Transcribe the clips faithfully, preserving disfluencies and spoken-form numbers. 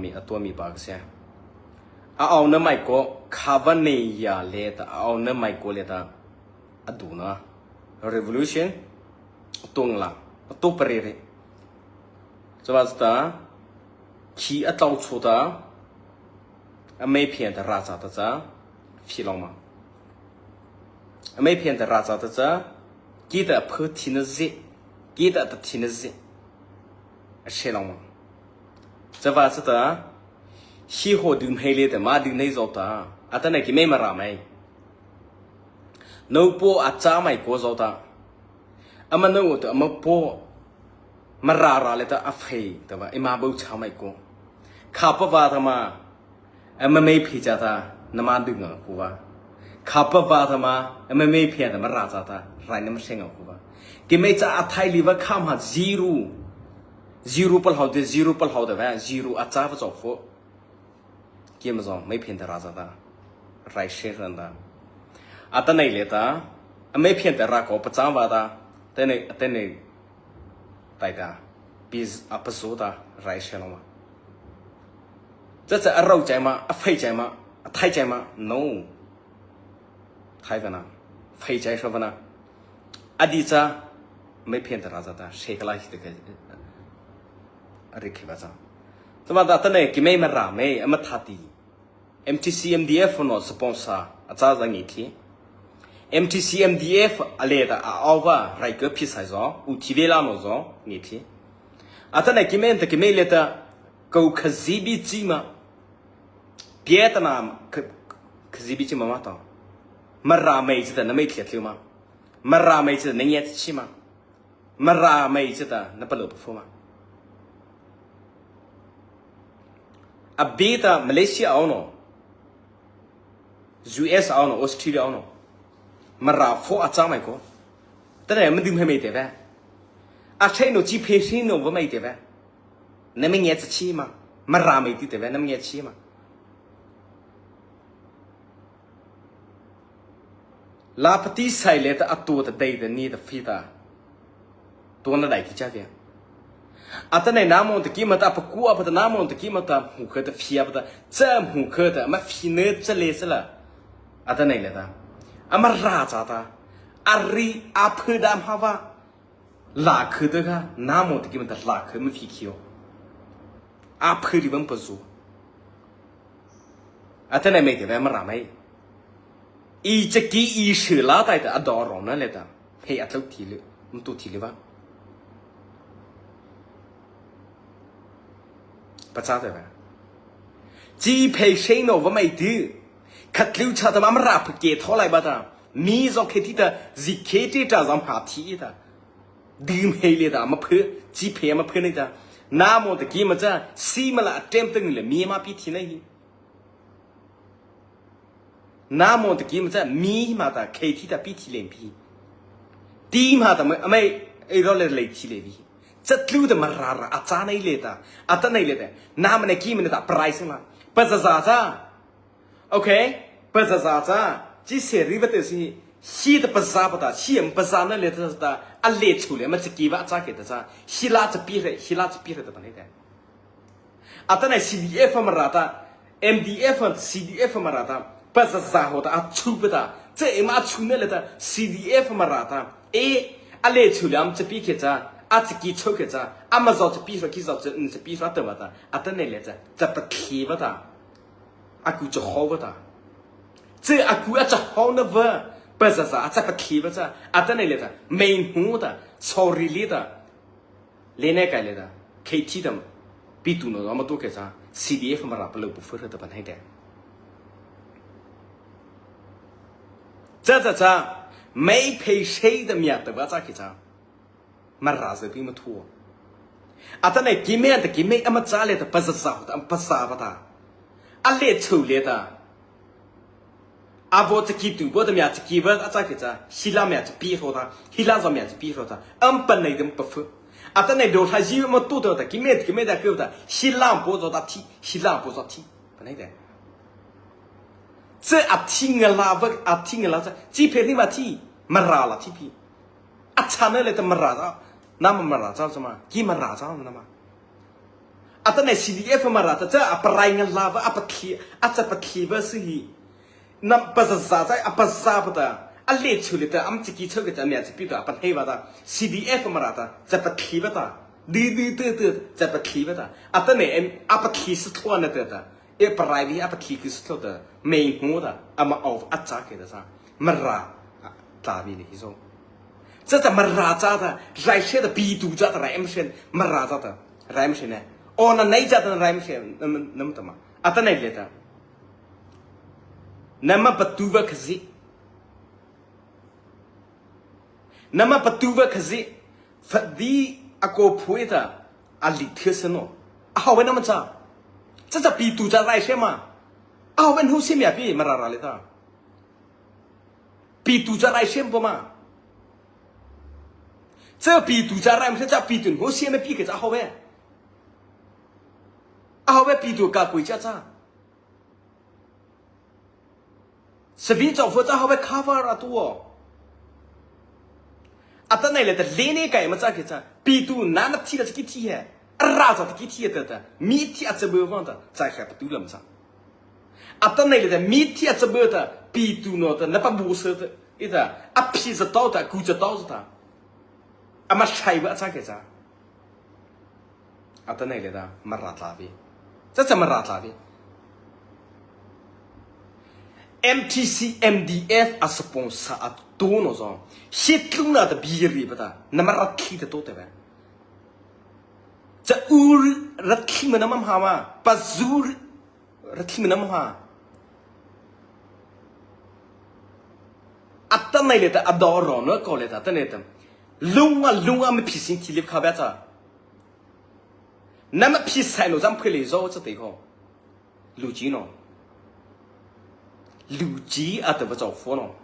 mi a tua mi pa ka sia. A aw na mai ko, kha va nei ya le ta, a aw na mai ko le ta, a du na. Revolution, tung la, a tu pa re re. Chava ta, khi a tau chu ta, a mei phian ta ra cha ta cha, phi long ma. A mei phian ta ra cha ta cha, ki ta phu thi na zi, ki ta ta thi na zi. A she long ma. Chava cha ta, shi ho dum hei le ta, ma dum nei zo ta, a ta na ki mei ma ra mei. No po a cha mai ko zo ta. Ama no ta, ama po. Ma ra ra le ta a phei ta va, ima bo cha mai ko. Kha pa va ta ma. Ama mei phi cha ta, na ma dum nga ko va. Kha pa va ta ma, ama mei phi ta ma ra cha ta, rai na ma she nga ko va. Ki mei cha a thai li va kha ma zero. Zero pa hau de, zero pa hau de va, zero a cha va zo fo. Ki ma zo, mei phian ta ra cha ta. Rai she ran ta. A ta nei le ta, a mei phian ta ra ko pa cha va ta. Te nei, te nei. Tai ta. Biz a pa zo ta, rai she long ma. Cha cha a rau chai ma, a phei chai ma, a thai chai ma. No. Thai va na. Phei chai sho va na. A di cha, mei phian ta ra cha ta, she ka la hi ta ka. A ri khi va cha. Chava ta ta nei, ki mei ma ra mei, ama tha ti. M T C M D F no sponsor a cha za ngi thi. M T C M D F a le ta a aw va rai ka phi sai zo, u thi ve la no zo ngi thi. A ta nei ki mei ta ki mei le ta, ko kha zi bi chi ma. Pie ta na kha, kha zi bi chi ma ma ta. Ma ra mei chi ta na mei thliat thliu ma. Ma ra mei chi ta na ngiat chi ma. Ma ra mei chi ta na pa lo pa fu ma. A bi ta Malaysia aw no. U S aw no, Australia aw no. Ma ra fo a cha mai ko. Ta nei ma dum hei mei te ve. A chai no chi phe shi no va mei te ve. Na mei ngiat chi ma. Ma ra mei ti te ve, na mei ngiat chi ma. La pati sai le ta a tu ta dei ta ni ta phi ta. Tu na dai ki cha via. A ta nei na mo ta ki ma ta pa ku a pa ta na mo ta ki ma ta mu kha ta phi a pa ta. Cha mu kha ta ma phi ne cha le cha la. A ta nei le ta. A ma ra cha ta. A ri a phu da ma va. La khu ta kha, na mo ta ki ma ta la khu ma phi ki yo. A phu ri bam pa zu. A ta nei mei te ve ma ra mei. I cha ki i shi la tai ta a do ro na le ta. Hei a tlo ti le, m tu ti le va. Pa cha ta ve. Chi phei shei no va mei tu. Khat liu cha ta ma ma ra phu ke tho lai ba ta. Mi zo khe ti ta, zi khe ti ta zam ha ti ta. Dum hei le ta, ma phu, chi phe ma phu nei ta. Na mo ta ki ma cha, si ma la tem teng le mi ma pi thi nei hi. Na mo ta ki ma cha, mi ma ta, khe thi ta pi thi le pi. Ti ma ta ma, amai, ei ro le le thi le pi. Cha tlu ta ma ra ra, a cha nei le ta, a ta nei le ta. Na ma nei ki ma nei ta, price ma. Pa za za cha. Okay, pa za za cha, chi se ri va te si, si ta pa za pa ta, si am pa za na le ta ta, a le chu le, ma cha ki va cha ke ta cha, si la cha pi re, si la cha pi re ta pa nei ta. A ta nei C D F ma ra ta, M D F, C D F ma ra ta, pa za za ho ta, a chu pa ta, cha e ma a chu na le ta, C D F ma ra ta, e, a le chu le am cha pi ke cha, a cha ki chu ke cha, a ma zo cha pi so ki zo cha, cha pi so ta va ta, a ta nei le cha, cha pa ki va ta. A ku cha hawh va ta. Cha a ku a cha hawh na va. Pa za za a cha pa thi va cha. A ta nei le ta. Mei hmu ta. Sorry le ta. Le nei kai le ta. Khe thi ta. Pi tu no ma tu ke cha. C D F ma ra pa lo pu fu ta pa nei de. Cha cha cha. Mei phei shei ta mia ta va cha ke cha. Ma ra za pi ma thu. A ta nei ki mei a ta ki mei a ma cha le ta pa za za ta pa za pa ta. A le chu le ta. A vo cha ki tu vo ta mia cha ki va a cha ki cha. Hi la mia cha pi ho ta. Hi la za mia cha pi ho ta. Am pa nei dem pa fu. A ta nei do ha ji ma tu ta ki mei ki mei da ku ta. Hi la po zo ta thi. Hi la po zo thi. Pa nei de. Cha a thi nga la va a thi nga la cha. Chi phe ni ma thi. Ma ra la thi pi. A cha na le ta ma ra cha, na ma ma ra cha cha ma, ki ma ra cha na ma. Atanoh CDF Mara ta cha a parai ngâ la va, a pathi, a cha pathi va si hi. Nama pazaza cha, a paza pa ta. A lei chu lei ta, ama chaki chô kei cha, ama chaki ta, a pahnei va ta. CDF Mara ta, cha pathi va ta. Di di te te, cha pathi va ta. Atanoh em, a pathi sa thua na te ta. E parai vi, a pathi ki sa thua ta. Mei hmu ta, ama au a cha kei ta sa. Mara, ta vi lei hi zo. Cha cha Mara cha ta, rai she ta, pi tu cha ta, rai em she, Mara cha ta, rai em she ne. O na nei cha ta, rai em she, nam, nam ta ma. Atanoh lei ta. Nama patu va khazi. Nama patu va khazi. Fadi a ko phui ta. A li thie se no. A hau ve nama cha. Cha cha pi tu cha rai she ma. A hau ve hu se mia pi Mara ra lei ta. Pi tu cha rai she ma pa ma. Cha pi tu cha rai ma se cha pi tu hu se na pi ke cha hau ve. A hau ve pi tu ka kui cha cha. Savi chau fo cha hau ve cover a tu o. Atanoh lei ta lei ne kai ma cha ke cha. Pi tu na na thi la cha ki thi he. A ra cha ta ki thi he ta ta. Mi thi a cha bu vang ta. Cha kha pa tu lam cha. Atanoh lei ta mi thi a cha bu ta. Pi tu no ta. Na pa bu se ta. I ta. A phi cha tao ta. Ku cha tao ta. Ama sai va cha ke cha. Atanoh lei ta Mara tla vi. Cha cha Mara tla vi. MTC, MDF a sponsor a tu no zo. Shi tlung na ta bi ri pa ta. Na Mara thi ta to te ve. Cha u ri ra thi ma na ma ha ma. Pa zu ri ra thi ma na ma ha. Atanoh lei ta a do ro no ko lei ta, atanoh lei ta. Lung a, lung a ma phi sin thi lip kha ba cha. Na ma phi sai no zam phe lei zo cha te ko. Lu chi no. Lu chi a ta va chau fo no.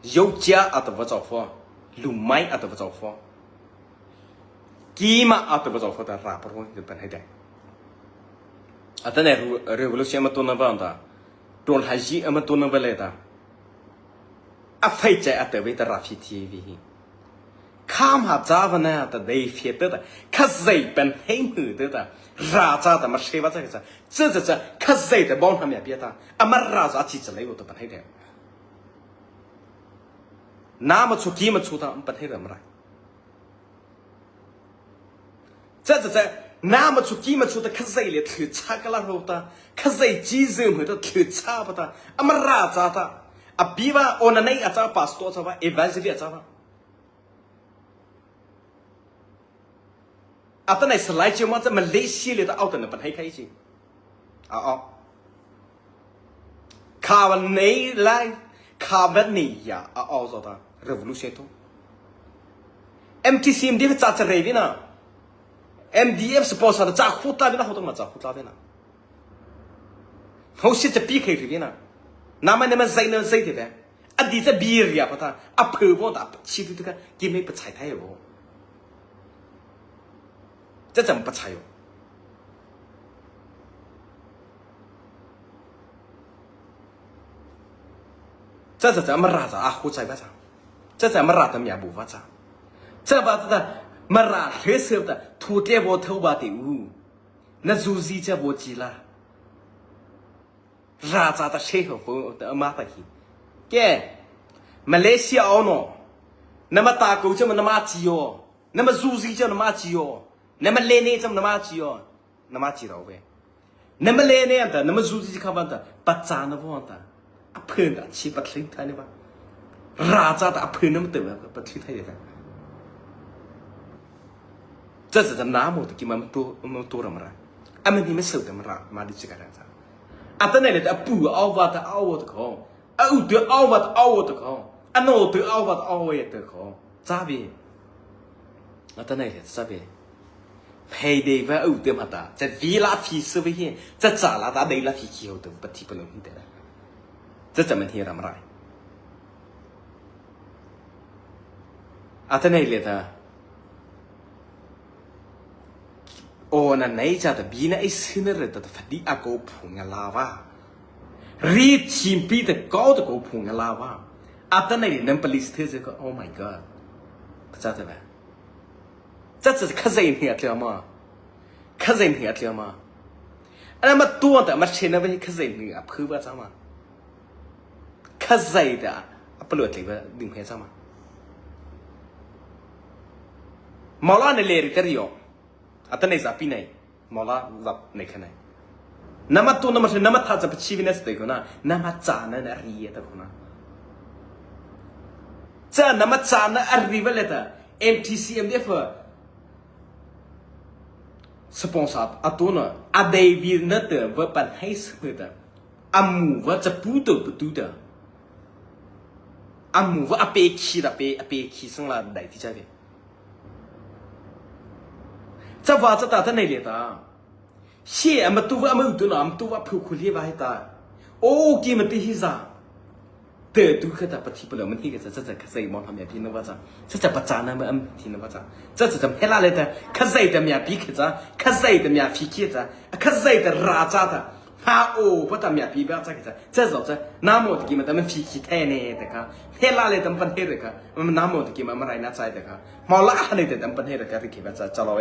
Yo chia a ta va chau fo. Lu mai a ta va chau fo. Kima a ta va chau fo ta ra pa ro ta pan hai dai. Atanoh re-, revolution ama tuna va ta. Tol hai ji ama tuna va lei ta. A fai chai a ta ve ta ra phi thi vi hi. Kham ha cha va na ta dei phi ta ta. Khazei pan hei mu ta ta. Ra cha ta ma she va cha ka cha. Cha cha cha. Khazei ta bon ha mia pia ta. Ama ra cha chi cha lei vo ta pan hai dai. Na ma chu ki ma chu ta pan hai dai ma ra. Cha cha cha, na ma chu ki ma chu ta Khazei lei thlei cha ka la ro ta, Khazei chi zeu mu ta thlei cha pa ta, ama ra cha ta, a bi va, o na nei a cha pastor cha va, evangelist a cha va. Atanoh salai chi ma cha Malaysia lei ta au ta na pan hai khai chi. A au. Kha va nei lai, kha va nei ya, a au zo ta revolution to. MTC MDF cha cha rei vi na. MDF sponsor cha khu ta vi na, ho ta ma cha khu ta vi na. Ho si cha pi khai ri vi na. Na ma ne ma zai na zai te ve. A di cha bi ri a pa ta. A phe vo ta chi tu tu ka ki me pa chai thai vo. Cha cha ma pa chai yo. Cha cha cha Mara cha a khu chai va cha. Cha cha Mara ta mia bu va cha. Cha va ta ta Mara hre se ta thu te vo thau va te u. Na zu zi cha vo chi la. Ra cha ta she ho vo ta ma ta hi. Ke. Malaysia au no. Na ma ta ko cha ma na ma chi yo. Na ma zu zi cha na ma chi yo. Na ma le ne cha na ma chi yo. Na ma chi rao ve. Na ma le ne an ta, na ma zu zi kha van ta, pa cha na vo an ta. A phen ta, chi pa thling ta ne va. Ra cha ta, a phen na ma te va, pa thling ta ne va. Cha cha cha na mo ta ki ma ma to, ma to ra ma ra. A ma ni ma sau ta ma ra, ma di chi ka ra cha. Atanoh lei ta a pu au va ta au ta ko. A u te au va ta au ta ko. A no te au va ta au ta ko. Cha ve. Atanoh lei cha ve. Phei dei va u te ma ta. Cha vi la phi se ve hi. Cha cha la ta dei la phi ki ho te pa thi pa lo hi te la. Cha cha ma hi ra ma rai. Atanoh lei ta. O na nei cha ta bi na ei sin re ta ta fa di a ko phu nga la va. Ri thim pi ta ko ta ko phu nga la va. Atanoh lei nam police the ze ko, oh my God. Cha ta va. Cha cha Khazei ni a tlai ma. Khazia hnei a tlyma? Ama tuapa ta ama chena vei Khazia hnei a phupa châ ma? Khazia ta a palôh a tlypa ding he châ ma? Moh la na lei ri ta rio. Atanoh za pi nai. Moh la za nai kha nai. Nama tu nama se nama tha cha pachi vei na se ko na. Nama cha na na ri ta ko na. Cha nama cha na a ri va le ta. M T C M D F. Sponsor a tu na. A dei vi na te va pan hai se ta. A mu va cha pu to pu tu ta. A mu va a pe khi da pe a pe khi sang la dai ti cha ve. Cha va cha ta ta nei le ta. He ama tu va ama u tu na ama tu va phu khu le va he ta. O ki ma ti hi za. Te tu kha ta pa thi pa lo ma thi kha cha cha cha Khazia mo tham ya pi na va cha. Cha cha pa cha na ma am thi na va cha. Cha cha cha he la le ta. Khazia ta mia pi kha cha. Khazia ta mia pi kha cha. Khazia ta ra cha ta. Ha o pa ta mia pi ba cha kha cha. Cha zo cha. Na mo ti ki ma ta ma pi ki the ne ta kha. He la le ta ma pan he re kha. Na mo ti ki ma ma rai na cha ta kha. Mo la ha ne ta ma pan he re kha ri ki ba cha cha lo.